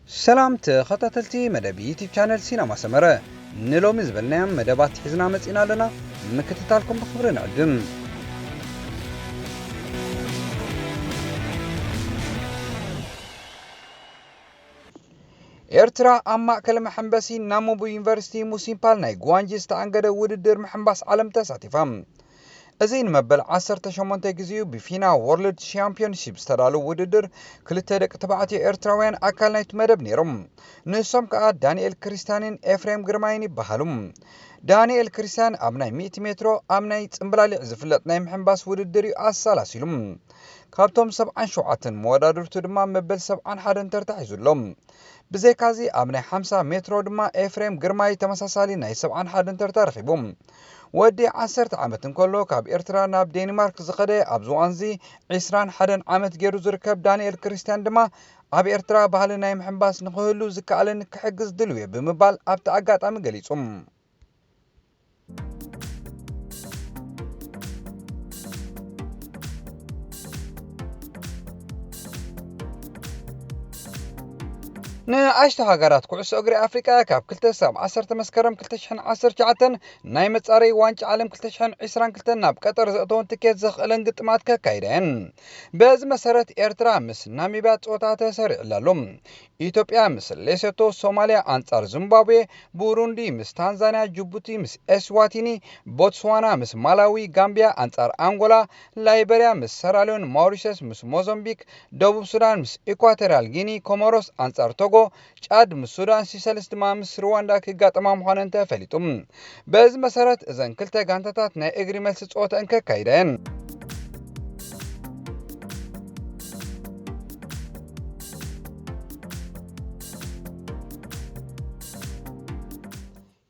ሰላም ተኸታተልቲ መደብ ዩቲብ ቻነል ሲነማ ሰመረ፣ ንሎሚ ዝበልናዮም መደባት ሒዝና መጺና ኣለና። ምክትታልኩም ብኽብሪ ንዕድም። ኤርትራ ኣብ ማእከል መሐንበሲ ናሙቡ ዩኒቨርሲቲ ሙሲምፓል ናይ ጉዋንጂ ዝተኣንገደ ውድድር ምሕንባስ ዓለም ተሳቲፋ። እዚ ንመበል ዓሰርተ ሸሞንተ ግዜኡ ብፊና ወርልድ ሻምፒዮንሺፕ ዝተዳለወ ውድድር፣ ክልተ ደቂ ተባዕትዮ ኤርትራውያን ኣካል ናይቲ መደብ ነይሮም። ንሶም ከኣ ዳንኤል ክሪስታንን ኤፍሬም ግርማይን ይበሃሉ። ዳንኤል ክሪስታን ኣብ ናይ ሚእቲ ሜትሮ ኣብ ናይ ጽምብላሊዕ ዝፍለጥ ናይ ምሕንባስ ውድድር እዩ ኣሰላሲሉ። ካብቶም ሰብዓን ሸውዓተን መወዳድርቱ ድማ መበል ሰብዓን ሓደን ተርታ ሒዙ ኣሎ። ብዘይካዚ ኣብ ናይ ሓምሳ ሜትሮ ድማ ኤፍሬም ግርማይ ተመሳሳሊ ናይ ሰብዓን ሓደን ተርታ ረኺቡ። ወዲ ዓሰርተ ዓመት እንከሎ ካብ ኤርትራ ናብ ዴንማርክ ዝኸደ፣ ኣብዚ እዋንዚ ዕስራን ሓደን ዓመት ገይሩ ዝርከብ ዳንኤል ክሪስቲያን ድማ ኣብ ኤርትራ ባህሊ ናይ ምሕንባስ ንኽህሉ ዝከኣለኒ ክሕግዝ ድልው እየ ብምባል ኣብቲ ኣጋጣሚ ገሊጹ። ንኣሽቱ ሃገራት ኩዕሶ እግሪ ኣፍሪቃ ካብ ክልተ ክሳብ ዓሰርተ መስከረም ክልተ ሽሕን ዓሰርተ ትሽዓተን ናይ መጻረዪ ዋንጫ ዓለም ክልተ ሽሕን ዕስራን ክልተን ናብ ቀጠር ዘእተወን ትኬት ዘኽእለን ግጥማት ከካይዳ እየን። በዚ መሰረት ኤርትራ ምስ ናሚብያ ጸወታ ተሰሪዕላ ኣሎ። ኢትዮጵያ ምስ ሌሶቶ፣ ሶማልያ ኣንጻር ዚምባብዌ፣ ቡሩንዲ ምስ ታንዛንያ፣ ጅቡቲ ምስ ኤስዋቲኒ፣ ቦትስዋና ምስ ማላዊ፣ ጋምብያ ኣንጻር ኣንጎላ፣ ላይበርያ ምስ ሰራልዮን፣ ማውሪሸስ ምስ ሞዛምቢክ፣ ደቡብ ሱዳን ምስ ኢኳቶርያል ጊኒ፣ ኮሞሮስ ኣንጻር ቶጎ፣ ጫድ ምስ ሱዳን፣ ሲሰልስ ድማ ምስ ሩዋንዳ ክጋጠማ ምዃነን ተፈሊጡ። በዚ መሰረት እዘን ክልተ ጋንታታት ናይ እግሪ መልሲ ጸወተአን ከካይዳ እየን።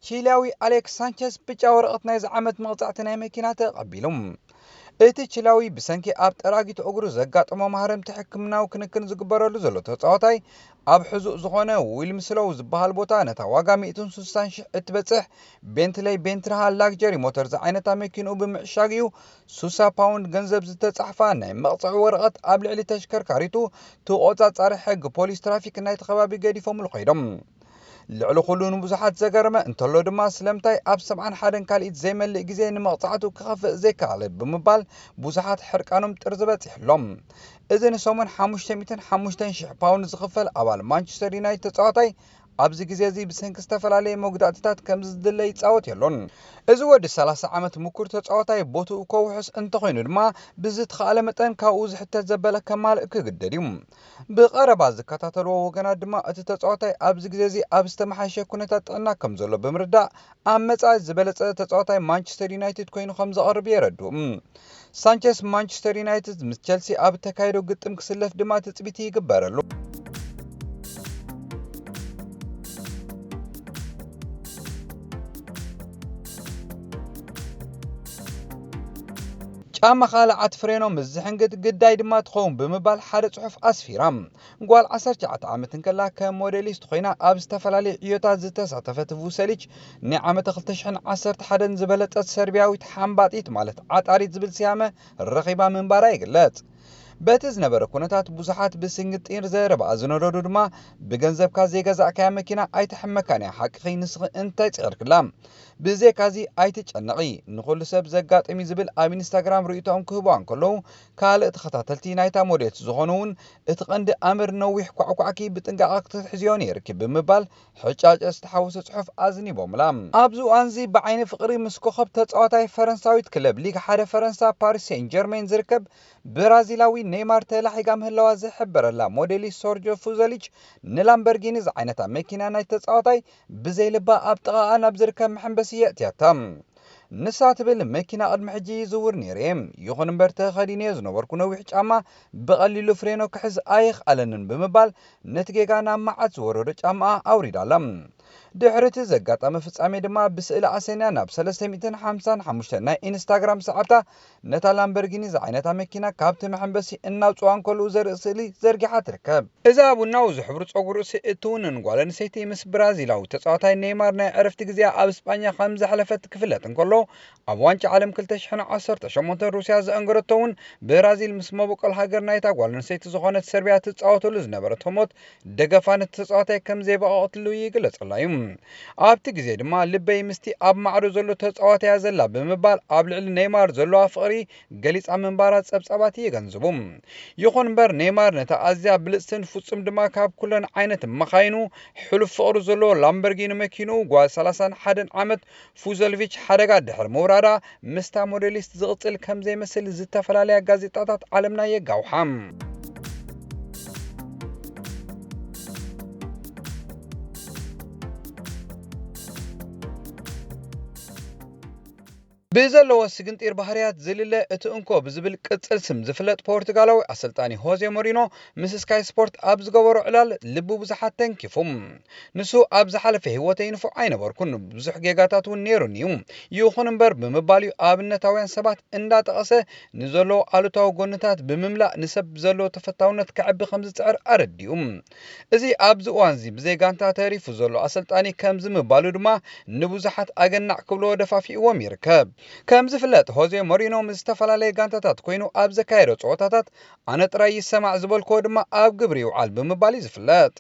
ቺሊያዊ ኣሌክስ ሳንቸዝ ብጫ ወረቐት ናይዚ ዓመት መቕጻዕቲ ናይ መኪና ተቐቢሉ። እቲ ቺላዊ ብሰንኪ ኣብ ጠራጊት እግሩ ዘጋጠሞ ማህረምቲ ሕክምናዊ ክንክን ዝግበረሉ ዘሎ ተጻዋታይ፣ ኣብ ሕዙእ ዝኾነ ዊልምስሎው ዝበሃል ቦታ ነታ ዋጋ ሚእትን ስሳን ሽሕ እትበጽሕ ቤንትለይ ቤንትርሃ ላግጀሪ ሞተር ዝዓይነታ መኪንኡ ብምዕሻግ እዩ ስሳ ፓውንድ ገንዘብ ዝተጻሕፋ ናይ መቕጽዒ ወረቐት ኣብ ልዕሊ ተሽከርካሪቱ ተቖጻጻሪ ሕጊ ፖሊስ ትራፊክ ናይቲ ከባቢ ገዲፎምሉ ከይዶም። ልዕሊ ኩሉ ንብዙሓት ዘገረመ እንተሎ ድማ፣ ስለምንታይ ኣብ ሰብዓን ሓደን ካልኢት ዘይመልእ ግዜ ንመቕጻዕቱ ክኸፍእ ዘይከኣለ ብምባል ብዙሓት ሕርቃኖም ጥርዚ በጺሕሎም። እዚ ንሰሙን ሓሙሽተ ሚእትን ሓሙሽተን ሽሕ ፓውንድ ዝኽፈል ኣባል ማንቸስተር ዩናይትድ ተጻዋታይ ኣብዚ ግዜ እዚ ብሰንኪ ዝተፈላለየ መጉዳእትታት ከም ዝድለ ይጻወት የሎን። እዚ ወዲ ሰላሳ ዓመት ምኩር ተጻዋታይ ቦትኡ ከውሕስ እንተኾይኑ ድማ ብዝተኻእለ መጠን ካብኡ ዝሕተት ዘበለ ከማልእ ክግደድ እዩ። ብቐረባ ዝከታተልዎ ወገናት ድማ እቲ ተጻዋታይ ኣብዚ ግዜ እዚ ኣብ ዝተመሓየሸ ኩነታት ጥዕና ከም ዘሎ ብምርዳእ ኣብ መጻኢ ዝበለጸ ተጻዋታይ ማንቸስተር ዩናይትድ ኮይኑ ከም ዘቐርብ የረድኡ። ሳንቸስ ማንቸስተር ዩናይትድ ምስ ቸልሲ ኣብ እተካየዶ ግጥም ክስለፍ ድማ ትጽቢት ይግበረሉ። ጫማኻ ለዓት ፍሬኖ ምስ ዝሕንግጥ ግዳይ ድማ ትኸውን ብምባል ሓደ ጽሑፍ ኣስፊራ። ጓል ዓሰርተ ትሽዓተ ዓመት እንከላ ከም ሞዴሊስት ኮይና ኣብ ዝተፈላለዩ ዕዮታት ዝተሳተፈት ቩሰሊች፣ ንዓመተ ክልተ ሽሕን ዓሰርተ ሓደን ዝበለጸት ሰርቢያዊት ሓምባጢት ማለት ዓጣሪት ዝብል ስያመ ረኺባ ምንባራ ይግለጽ። በቲ ዝነበረ ኩነታት ብዙሓት ብስንግጢር ዘረባኣ ዝነደዱ ድማ፣ "ብገንዘብካ ዘይገዛእካያ መኪና ኣይትሕመካን እያ፣ ሓቅኺ ንስኺ እንታይ ጽዒርክላ?" ብዘይካዚ ኣይትጨነቒ፣ ንኹሉ ሰብ ዘጋጥም እዩ ዝብል ኣብ ኢንስታግራም ርእይቶኦም ክህቡ እንከለዉ፣ ካልእ ተኸታተልቲ ናይታ ሞዴል ዝኾኑ እውን፣ እቲ ቀንዲ ኣምር ነዊሕ ኳዕኳዕኪ ብጥንቃቐ ክትሕዝዮ ነይርኪ ብምባል ሕጫጨ ዝተሓወሰ ጽሑፍ ኣዝኒቦምላ። ኣብዚ እዋንዚ ብዓይኒ ፍቕሪ ምስ ኮኸብ ተጻዋታይ ፈረንሳዊት ክለብ ሊግ ሓደ ፈረንሳ ፓሪስ ሴን ጀርሜን ዝርከብ ብራዚላዊ ኔይማር ተላሒጋ ምህላዋ ዝሕበረላ ሞዴሊስት ሶርጆ ፉዘሊች ንላምበርጊኒ ዝዓይነታ መኪና ናይ ተጻዋታይ ብዘይ ልባ ኣብ ጥቓኣ ናብ ዝርከብ መሐንበሲ የእትያታ። ንሳ ትብል፣ "መኪና ቅድሚ ሕጂ ይዝውር ነይረ እየ፣ ይኹን እምበር ተኸዲነዮ ዝነበርኩ ነዊሕ ጫማ ብቐሊሉ ፍሬኖ ክሕዝ ኣይኽኣለንን" ብምባል ነቲ ጌጋ ናብ መዓት ዝወረዶ ጫማኣ ኣውሪዳላ። ድሕሪ እቲ ዘጋጠመ ፍጻሜ ድማ ብስእሊ ኣሰንያ ናብ ሰለስተ ሚእትን ሓምሳን ሓሙሽተን ናይ ኢንስታግራም ሰዓብታ ነታ ላምበርጊኒ ዝዓይነታ መኪና ካብቲ መሐንበሲ እናውጽዋ እንከለዉ ዘርኢ ስእሊ ዘርጊሓ ትርከብ። እዛ ቡናዊ ዝሕብሩ ጸጉሪ ርእሲ እትውንን ጓል ኣንስተይቲ ምስ ብራዚላዊ ተጻዋታይ ኔይማር ናይ ዕረፍቲ ግዜኣ ኣብ ስጳኛ ከም ዘሕለፈት ክፍለጥ እንከሎ፣ ኣብ ዋንጫ ዓለም ክልተ ሽሕን ዓሰርተ ሸሞንተን ሩስያ ዘአንገረቶ እውን ብራዚል ምስ መበቆል ሃገር ናይታ ጓል ኣንስተይቲ ዝኾነት ሰርቢያ ትጻወተሉ ዝነበረት ህሞት ደገፋ ነቲ ተጻዋታይ ከም ዘይበቐቐትሉ ይግለጸላ እዩ። ኣብቲ ግዜ ድማ ልበይ ምስቲ ኣብ ማዕዶ ዘሎ ተጻዋታይ እያ ዘላ ብምባል ኣብ ልዕሊ ኔይማር ዘለዋ ፍቕሪ ገሊጻ ምንባራ ጸብጻባት የገንዝቡ። ይኹን እምበር ኔይማር ነታ ኣዝያ ብልጽትን ፍጹም ድማ ካብ ኩለን ዓይነት መኻይኑ ሕሉፍ ፍቕሪ ዘለዎ ላምበርጊኒ መኪንኡ ጓል ሰላሳን ሓደን ዓመት ፉዘልቪች ሓደጋ ድሕሪ ምውራዳ ምስታ ሞዴሊስት ዝቕጽል ከም ዘይመስል ዝተፈላለያ ጋዜጣታት ዓለምና የጋውሓ። ብዘለዎ ስግንጢር ባህርያት ዝልለ እቲ እንኮ ብዝብል ቅጽል ስም ዝፍለጥ ፖርቱጋላዊ ኣሰልጣኒ ሆዜ ሞሪኖ ምስ ስካይ ስፖርት ኣብ ዝገበሮ ዕላል ልቢ ብዙሓት ተንኪፉ። ንሱ ኣብ ዝሓለፈ ህይወተይ ንፉዕ ኣይነበርኩን፣ ብዙሕ ጌጋታት እውን ነይሩኒ እዩ። ይኹን እምበር ብምባል እዩ ኣብነታውያን ሰባት እንዳጠቐሰ ንዘለዎ ኣሉታዊ ጎንታት ብምምላእ ንሰብ ዘለዎ ተፈታውነት ከዕቢ ከም ዝጽዕር ኣረዲኡ። እዚ ኣብዚ እዋን እዚ ብዘይ ጋንታ ተሪፉ ዘሎ ኣሰልጣኒ ከምዚ ምባሉ ድማ ንብዙሓት ኣገናዕ ክብልዎ ደፋፊእዎም ይርከብ። ከም ዝፍለጥ ሆዜ ሞሪኖ ምስ ዝተፈላለየ ጋንታታት ኮይኑ ኣብ ዘካየዶ ጸወታታት ኣነ ጥራይ ይሰማዕ ዝበልክዎ ድማ ኣብ ግብሪ ይውዓል ብምባል እዩ ዝፍለጥ።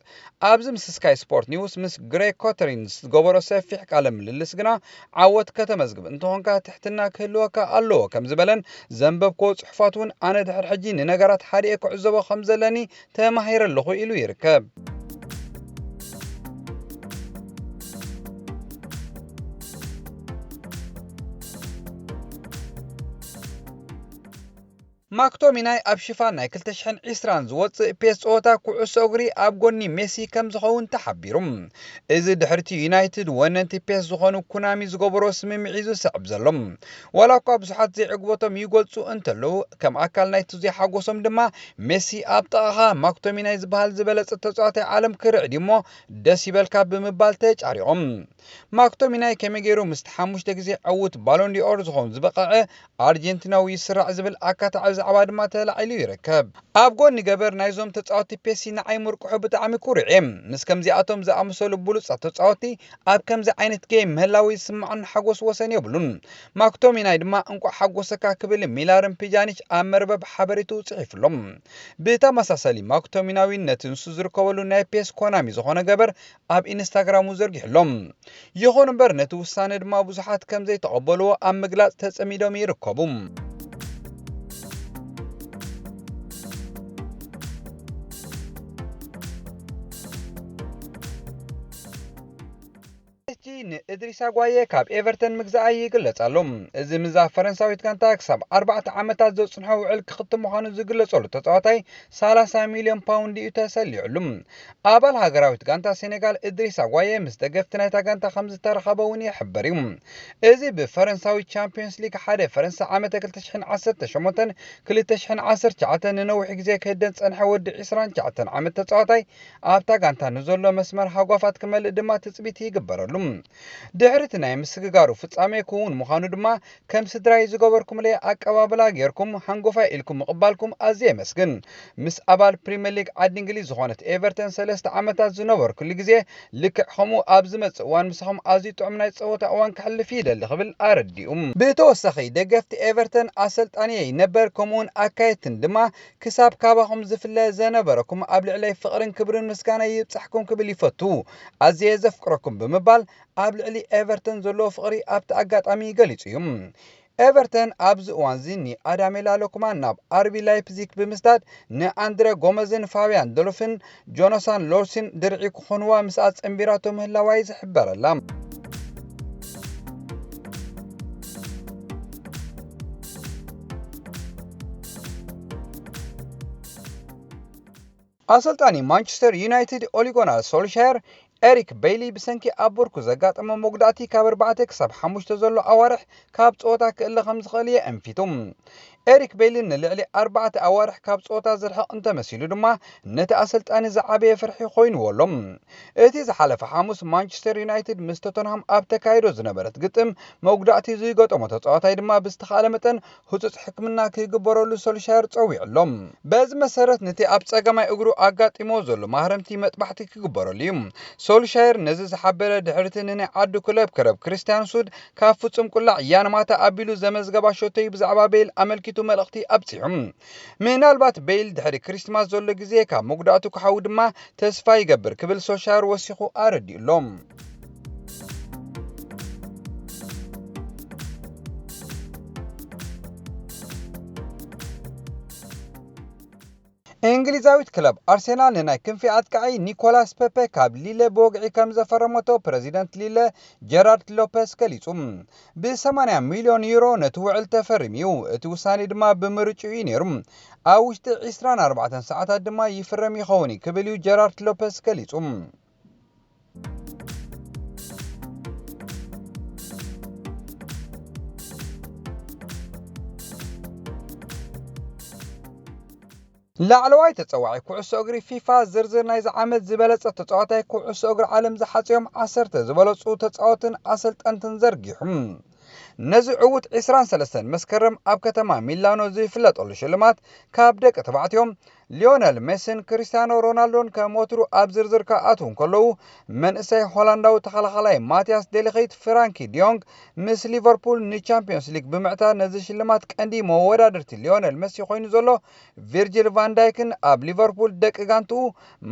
ኣብዚ ምስ ስካይ ስፖርት ኒውስ ምስ ግሬግ ኮተሪን ዝገበሮ ሰፊሕ ቃለ ምልልስ ግና ዓወት ከተመዝግብ እንተኾንካ ትሕትና ክህልወካ ኣለዎ ከም ዝበለን ዘንበብክዎ ጽሑፋት እውን ኣነ ድሕሪ ሕጂ ንነገራት ሓዲኤ ክዕዘቦ ከም ዘለኒ ተማሂረ ኣለኹ ኢሉ ይርከብ። ማክቶሚናይ ኣብ ሽፋን ናይ ክልተ ሽሕን ዕስራን ዝወጽእ ፔስ ጸወታ ኩዕሶ እግሪ ኣብ ጎኒ ሜሲ ከም ዝኸውን ተሓቢሩ። እዚ ድሕሪቲ ዩናይትድ ወነንቲ ፔስ ዝኾኑ ኩናሚ ዝገበሮ ስምምዕ እዩ ዝስዕብ ዘሎ። ዋላ እኳ ብዙሓት ዘይዕግበቶም ይገልጹ እንተለዉ፣ ከም ኣካል ናይቲ ዘይሓጎሶም ድማ ሜሲ ኣብ ጥቓኻ ማክቶሚናይ ዝበሃል ዝበለጸ ተጻዋታይ ዓለም ክርዕድ እሞ ደስ ይበልካ ብምባል ተጫሪቖም። ማክቶሚናይ ከመይ ገይሩ ምስቲ ሓሙሽተ ግዜ ዕዉት ባሎን ዲኦር ዝኾን ዝበቐዐ ኣርጀንቲናዊ ይስራዕ ዝብል ኣካታዒ ዛዕባ ድማ ተላዒሉ ይርከብ። ኣብ ጎኒ ገበር ናይዞም ተጻወትቲ ፔሲ ንዓይ ምርቅሑ ብጣዕሚ ኩሩዕ እየ። ምስ ከምዚኣቶም ዝኣመሰሉ ብሉጻት ተጻወትቲ ኣብ ከምዚ ዓይነት ጌም ምህላው ዝስምዓኒ ሓጎስ ወሰን የብሉን። ማክቶሚናይ ድማ እንቋዕ ሓጎሰካ ክብል ሚላርን ፒጃኒች ኣብ መርበብ ሓበሬትኡ ጽሒፉሎም። ብተመሳሳሊ ማክቶሚናዊ ነቲ ንሱ ዝርከበሉ ናይ ፔስ ኮናሚ ዝኾነ ገበር ኣብ ኢንስታግራሙ ዘርጊሕሎም። ይኹን እምበር ነቲ ውሳነ ድማ ብዙሓት ከም ዘይተቐበልዎ ኣብ ምግላጽ ተጸሚዶም ይርከቡ። እቲ ንእድሪሳ ጓየ ካብ ኤቨርተን ምግዛኣ ይግለጽ ኣሎ። እዚ ምዛ ፈረንሳዊት ጋንታ ክሳብ ኣርባዕተ ዓመታት ዘጽንሖ ውዕል ክኽትም ምዃኑ ዝግለጸሉ ተጻዋታይ ሰላሳ ሚልዮን ፓውንድ እዩ ተሰሊዑሉ። ኣባል ሃገራዊት ጋንታ ሴኔጋል እድሪሳ ጓየ ምስ ደገፍቲ ናይታ ጋንታ ከም ዝተረኸበ እውን ይሕበር እዩ። እዚ ብፈረንሳዊ ቻምፒዮንስ ሊግ ሓደ ፈረንሳ ዓመተ ክልተ ሽሕን ዓሰርተ ሸሞንተን ክልተ ሽሕን ዓሰርተ ትሽዓተን ንነዊሕ ግዜ ክህደን ጸንሐ ወዲ ዕስራን ትሽዓተን ዓመት ተጻዋታይ ኣብታ ጋንታ ንዘሎ መስመር ሃጓፋት ክመልእ ድማ ትጽቢት ይግበረሉ። ድሕሪ እቲ ናይ ምስግጋሩ ፍጻሜ ክውን ምዃኑ ድማ ከም ስድራይ ዝገበርኩምለይ ኣቀባብላ ጌርኩም ሃንጎፋይ ኢልኩም ምቕባልኩም ኣዝየ የመስግን። ምስ ኣባል ፕሪምየር ሊግ ዓዲ እንግሊዝ ዝኾነት ኤቨርተን ሰለስተ ዓመታት ዝነበርኩሉ ግዜ ልክዕ ከምኡ ኣብ ዝመጽእ እዋን ምሳኹም ኣዝዩ ጥዑም ናይ ጸወታ እዋን ከሕልፍ ይደሊ ክብል ኣረዲኡ። ብተወሳኺ ደገፍቲ ኤቨርተን ኣሰልጣንየይ ነበር ከምኡውን ኣካየድትን ድማ ክሳብ ካባኹም ዝፍለ ዘነበረኩም ኣብ ልዕለይ ፍቕርን ክብርን ምስጋና ይብጻሕኩም ክብል ይፈቱ። ኣዝየ ዘፍቅረኩም ብምባል ኣብ ልዕሊ ኤቨርተን ዘለዎ ፍቕሪ ኣብቲ ኣጋጣሚ ገሊጹ እዩ። ኤቨርተን ኣብዚ እዋን እዚ ንኣዳሜላ ሎክማን ናብ ኣርቢ ላይፕዚግ ብምስዳድ ንኣንድረ ጎመዝን ፋብያን ደሎፍን ጆናሳን ሎርሲን ድርዒ ክኾንዋ ምስኣ ጸንቢራቶ ምህላዋ እዩ ዝሕበረላ። ኣሰልጣኒ ማንቸስተር ዩናይትድ ኦሊጎናር ሶልሻየር ኤሪክ ቤይሊ ብሰንኪ ኣብ ብርኩ ዘጋጠመ መጉዳእቲ ካብ ኣርባዕተ ክሳብ ሓሙሽተ ዘሎ ኣዋርሕ ካብ ጸወታ ክእለ ከም ዝኽእል የእንፊቱ። ኤሪክ ቤይልን ንልዕሊ ኣርባዕተ ኣዋርሕ ካብ ጸወታ ዝርሕቕ እንተመሲሉ ድማ፣ ነቲ ኣሰልጣኒ ዝዓበየ ፍርሒ ኮይንዎ ኣሎ። እቲ ዝሓለፈ ሓሙስ ማንቸስተር ዩናይትድ ምስ ቶተንሃም ኣብ ተካይዶ ዝነበረት ግጥም፣ መጉዳእቲ ዝገጠሞ ተጻዋታይ ድማ ብዝተኻእለ መጠን ህጹጽ ሕክምና ክግበረሉ ሶልሻየር ጸዊዑ ኣሎ። በዚ መሰረት፣ ነቲ ኣብ ጸጋማይ እግሩ ኣጋጢሞ ዘሎ ማህረምቲ መጥባሕቲ ክግበረሉ እዩ። ሶልሻየር ነዚ ዝሓበረ ድሕሪቲ ንናይ ዓዱ ክለብ ከረብ ክርስቲያን ሱድ ካብ ፍጹም ቁላዕ ያንማታ ኣቢሉ ዘመዝገባ ሸቶይ ብዛዕባ ቤይል ኣመልኪቱ መልእኽቲ ኣብጺሑ። ምናልባት ቤይል ድሕሪ ክሪስማስ ዘሎ ግዜ ካብ መጉዳእቱ ክሓዊ ድማ ተስፋ ይገብር ክብል ሶልሻየር ወሲኹ ኣረዲኡ ኣሎ። እንግሊዛዊት ክለብ ኣርሴናል ንናይ ክንፊ ኣጥቃዒ ኒኮላስ ፔፔ ካብ ሊለ ብወግዒ ከም ዘፈረመቶ ፕረዚደንት ሊለ ጀራርድ ሎፐስ ገሊጹ። ብ ሰማንያ ሚልዮን ዩሮ ነቲ ውዕል ተፈሪሙ እዩ። እቲ ውሳኔ ድማ ብምርጭኡ እዩ ነይሩ። ኣብ ውሽጢ ዕስራን ኣርባዕተን ሰዓታት ድማ ይፍረም ይኸውን እዩ ክብል እዩ ጀራርድ ሎፐስ ገሊጹ። ላዕለዋይ ተጸዋዒ ኩዕሶ እግሪ ፊፋ ዝርዝር ናይዚ ዓመት ዝበለጸ ተጻዋታይ ኩዕሶ እግሪ ዓለም ዝሓጽዮም ዓሰርተ ዝበለጹ ተጻወትን ኣሰልጠንትን ዘርጊሑ። ነዚ ዕዉት ዕስራን ሰለስተን መስከረም ኣብ ከተማ ሚላኖ ዝፍለጠሉ ሽልማት ካብ ደቂ ተባዕትዮ ሊዮነል ሜስን ክርስቲያኖ ሮናልዶን ከም ወትሩ ኣብ ዝርዝር ክኣትዉ እንከለዉ፣ መንእሰይ ሆላንዳዊ ተኸላኻላይ ማቲያስ ዴሊኸይት ፍራንኪ ዲዮንግ ምስ ሊቨርፑል ንቻምፒዮንስ ሊግ ብምዕታር ነዚ ሽልማት ቀንዲ መወዳድርቲ ሊዮነል ሜሲ ኮይኑ ዘሎ ቪርጂል ቫን ዳይክን ኣብ ሊቨርፑል ደቂ ጋንትኡ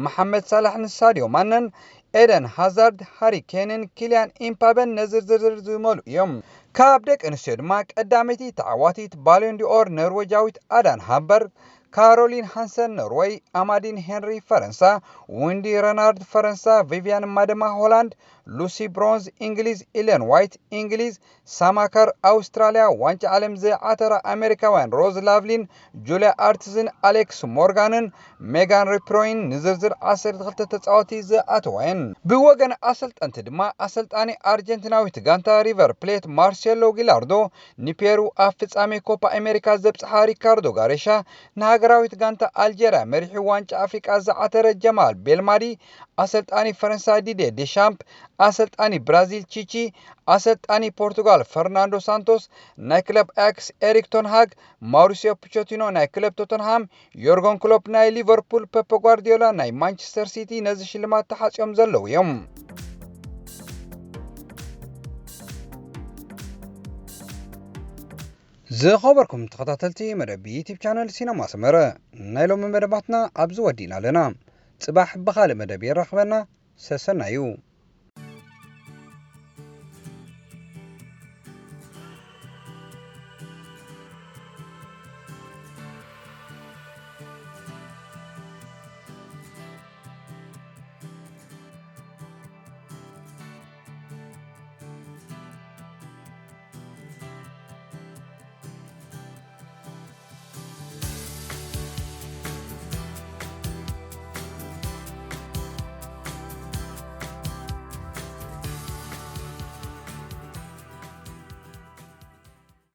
መሓመድ ሳላሕን ሳድዮ ማነን፣ ኤደን ሃዛርድ፣ ሃሪ ኬንን ኪልያን ኢምፓበን ነዚ ዝርዝር ዝመልኡ እዮም። ካብ ደቂ ኣንስትዮ ድማ ቀዳመይቲ ተዓዋቲት ባሎን ዲኦር ኖርዌጃዊት ኣዳን ሃምበርግ፣ ካሮሊን ሃንሰን ኖርወይ፣ ኣማዲን ሄንሪ ፈረንሳ፣ ዊንዲ ረናርድ ፈረንሳ፣ ቪቪያን ማደማ ሆላንድ፣ ሉሲ ብሮንዝ እንግሊዝ፣ ኢለን ዋይት እንግሊዝ፣ ሳማከር ኣውስትራልያ፣ ዋንጫ ዓለም ዝዓተራ ኣሜሪካውያን ሮዝ ላቭሊን፣ ጁልያ ኣርትዝን ኣሌክስ ሞርጋንን ሜጋን ሪፕሮይን ንዝርዝር ዓሰርተ ክልተ ተጻወቲ ዝኣተዋ እየን። ብወገን ኣሰልጠንቲ ድማ ኣሰልጣኒ ኣርጀንቲናዊት ጋንታ ሪቨር ፕሌት ማርሴሎ ጊላርዶ ንፔሩ ኣብ ፍጻሜ ኮፓ ኣሜሪካ ዘብጽሓ ሪካርዶ ጋሬሻ፣ ንሃገራዊት ጋንታ ኣልጀርያ መሪሑ ዋንጫ ኣፍሪቃ ዝዓተረ ጀማል ቤልማዲ፣ ኣሰልጣኒ ፈረንሳ ዲዴ ዴሻምፕ፣ ኣሰልጣኒ ብራዚል ቺቺ፣ ኣሰልጣኒ ፖርቱጋል ፈርናንዶ ሳንቶስ፣ ናይ ክለብ ኣያክስ ኤሪክ ቶንሃግ፣ ማውሪሲዮ ፖቸቲኖ ናይ ክለብ ቶተንሃም፣ ዮርገን ክሎፕ ናይ ሊቨርፑል፣ ፔፕ ጓርዲዮላ ናይ ማንቸስተር ሲቲ ነዚ ሽልማት ተሓጽዮም ዘለዉ እዮም። ዝኸበርኩም ተኸታተልቲ መደብ ዩቲብ ቻነል ሲነማ ሰመረ፣ ናይ ሎሚ መደባትና ኣብዚ ወዲእና ኣለና። ጽባሕ ብኻልእ መደብ የራኽበና። ሰሰናዩ።